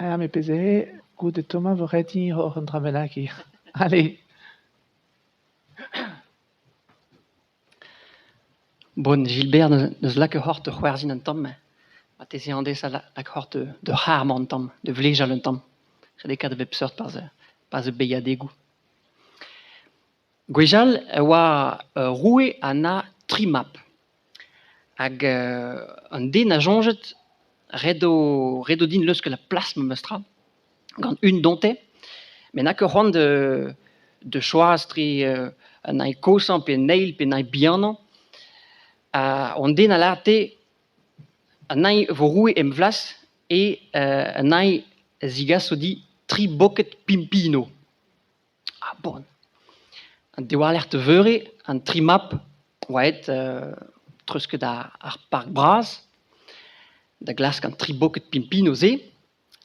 Ah, met pezh eo, goude tommañ 'vo ret din ober un dra bennak ivez. Allez ! Bon, Gilbert 'neus lakaet hoc'h da c'hoarzhin un tamm. Marteze an dez a lak hoc'h da c'harmañ un tamm, da vlejal un tamm. Redek a bep seurt 'barzh beilhadegoù. Gwechall e oa ur roue ha 'na tri mab. Hag an den a soñjet ret eo ret eo din leuskel ar plas memes tra gant un donte. Met n'a ket c'hoant da choaz tre an hini kozhañ pe an eil pe an hini bihanañ. Ha an den a lâr-te an hini vo roue em flas eo an hini a zigaso dit tri boked pimpino. Ah bon! An dewarlerc'h da veure, an tri mab oa aet treuzket ar park bras da glask an tri boked pimpino-se.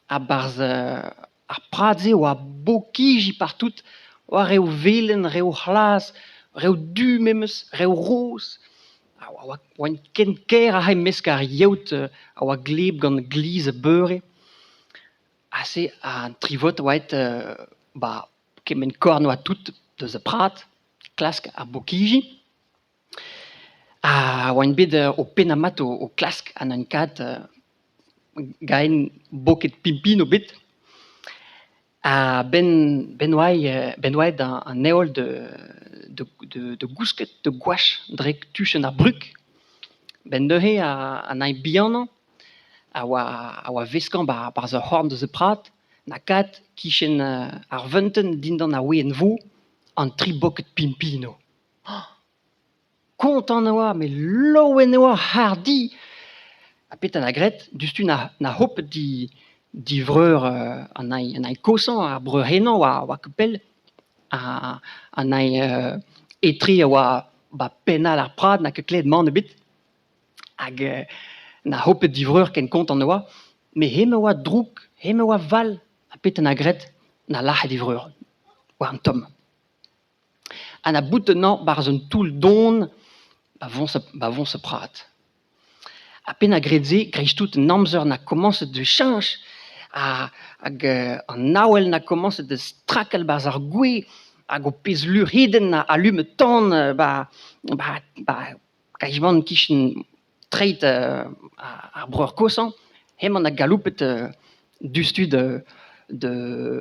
A-barzh ar prad-se oa bokiji partout, oa reoù velen, reoù c'hlas, reoù du memes, reoù roz. A oa oant ken kaer aze e-mesk ar yeot a oa gleb gant glizh beure. Aze an tri vaot oa aet 'ba kement korn oa tout deus ar prad, klask ar bokiji. Ha oan bet o pennañ mat o klask an enkaat gaen boked pimpin o bet. Ha 'benn 'benn oa 'benn oa aet an heol da da gousket, da goach dre tuchenn ar brug. 'Benn neuze an hini bihanañ a oa a oa veskañ 'barzh ur c'horn deus e prad, lakaat 'kichen ar feunteun dindan ar we'enn vo an tri boked pimpino. Kontant e oa met laouen e oa hardi. Ha petra 'na graet? Diouzhtu 'na hopet divreur an hini kozhañ, ar breur henañ oa ket pell. An hini etre a oa 'ba penn all ar prad n'a ket klevet mann ebet. Hag 'na hopet divreur ken kontant e oa. Met hemañ a oa drouk, hemañ a oa fall. Ha petra 'na graet? 'Na lazhet e vreur war an tomm. Ha na bout anezhañ 'barzh un toull don 'ba voñs ar prad. Ha pe 'na graet se, dreist-tout an amzer 'na komañset da cheñch hag an avel 'na komañset da strakal 'barzh ar gwez hag ho pezh luc'hedenn a allume tan 'ba 'ba 'ba kajmant 'kichen treid ar breur kozhañ. Hemañ 'na galoupet diouzhtu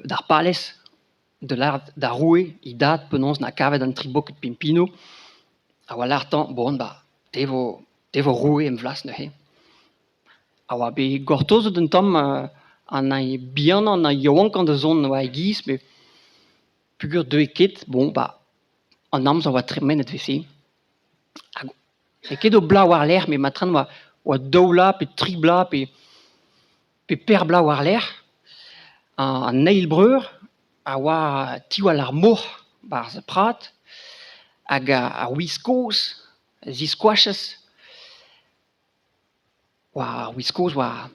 d'ar palez. Da lâret d'ar roue e dad penaos 'na kavet an tri boked pimpino a oa lârtañ bon bah te 'vo te 'vo roue em flas neuze. A oa bet gortozet un tamm an hini bihanañ an hini yaouankañ da zont war e giz met peogwir 'deue ket bon bah an amzer a oa tremenet 'vel-se. Hag n'eo ket o bloaz war-lerc'h met matre'n oa oa daou vloaz pe tri bloaz pe pe per bloaz war-lerc'h, an eil breur a oa tiwall ar moc'h 'barzh ar prad hag ar wiz kozh a ziskoachas oa ar wiz kozh oa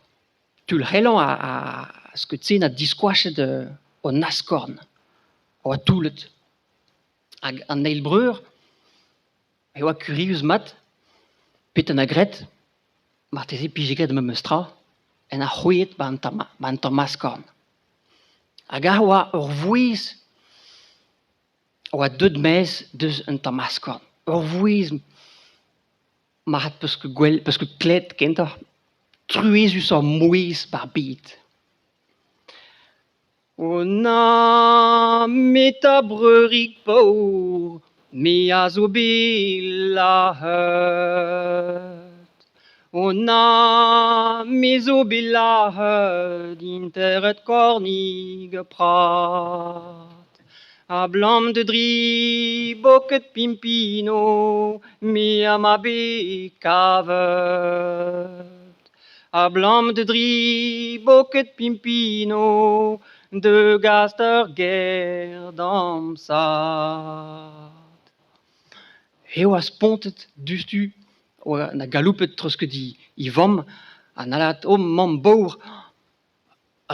toull-c'hellañ ar skeud-se 'na diskoachet an askorn a oa toullet. Hag an eil breur e oa kurius-mat petra 'na graet Marteze 'pije graet memes tra en ar c'hwed 'ba an tamm 'ba an tamm askorn. Hag aze oa ur vouezh a oa deuet 'maez deus an tamm askorn. Ur vouezh marc'had 'peus ket gwel- 'peus ket klevet kentoc'h, truezusoc'h mouezh 'ba ar bed. O na, me 'ta breurig paour, me a zo bet lazhet. O na, me zo bet lazhet interet kornig prad. Ablam da dri boked pimpino, me am ma bet kavet. Ablam da dri boked pimpino da gas d'ar gêr d'am zad. E oa spontet diouzhtu, oa na galoupet treuzket e vamm ha 'na lâret oh mamm baour,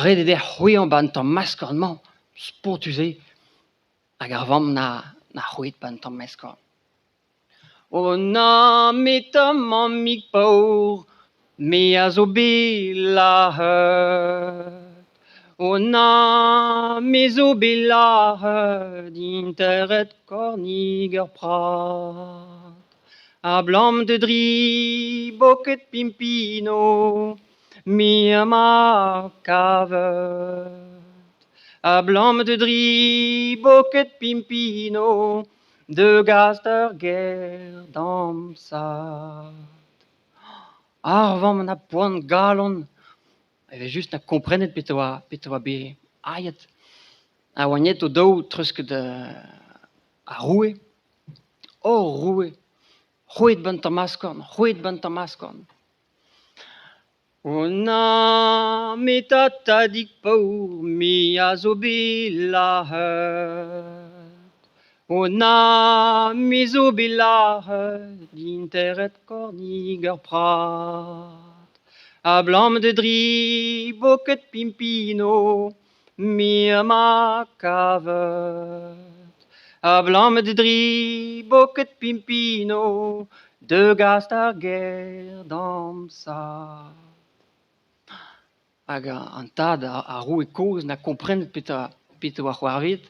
ret eo dezhe c'hwezhañ 'ba an tamm maskorn-mañ, spontus eo. Hag ar vamm 'na 'na c'hwezhet 'ba an tamm maskorn. O na, me 'ta mammig paour, me a zo bet lazhet. O na, me zo bet lazhet interet kornig ur prad. Ablam da dri boked pimpino me am kavet. Ablam da dri boked pimpino de gas d'ur gêr d'am zad. Ar vamm na poan galon evel-just na komprenet petra oa petra oa bet aet. Ha oa aet o-daou treuzket ar roue. Hor roue, c'hwezhet 'ba 'n tamm askorn, c'hwezhet 'ba 'n tamm askorn. O na, me 'ta tadig paour, me a zo bet lazhet. O na, me zo bet lazhet, interet kornig ur prad. Ablam da dri boked pimpino, me am kavet. Ablam da dri boked pimpino, de gas d'ar gêr d'am zad. Hag an tad, ar roue kozh, 'na komprenet petra petra oa c'hoarvezet.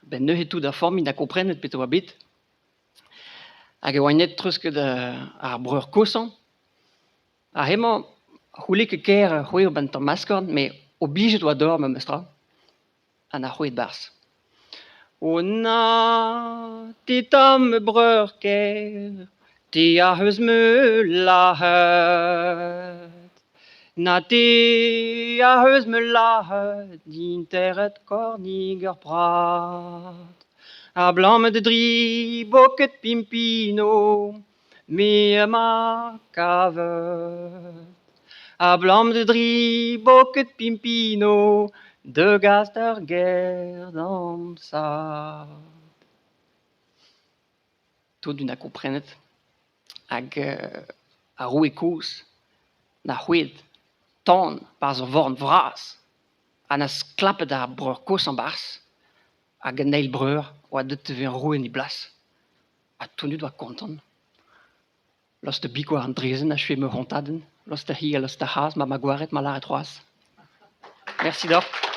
'Benn neuze tout ar familh 'na komprenet petra oa bet. Hag e oa aet treuzket ar breur koshañ. Ha hemañ 'c'houlle ket ker c'hwezh 'ba 'n tamm askorn met oblijet oa d'ober memes tra. Ha 'na c'hwezhet 'barzh. O na, te 'ta ma breur ker, te ac'h eus ma lazhet. Na te ac'h eus ma lazhet interet kornig ur prad. Abalamour da dri boked pimpino me am kavet. Abalamour da dri boked pimpino da gas d'ar gêr d'am zad. Tout 'na komprenet hag ar roue kozh 'na c'hwezhet tan 'barzh ur forn vras ha 'na sklapet ar breur kozhañ 'barzh hag an eil breur oa deuet da vezañ roue en e blas ha tout an dud oa kontant. Lost a bik war an draezhenn achuet ma c'hontadenn, lost ar c'hi ha lost ar c'hazh, ma ma gwaret ma lâret c'hoazh. Mersi deoc'h.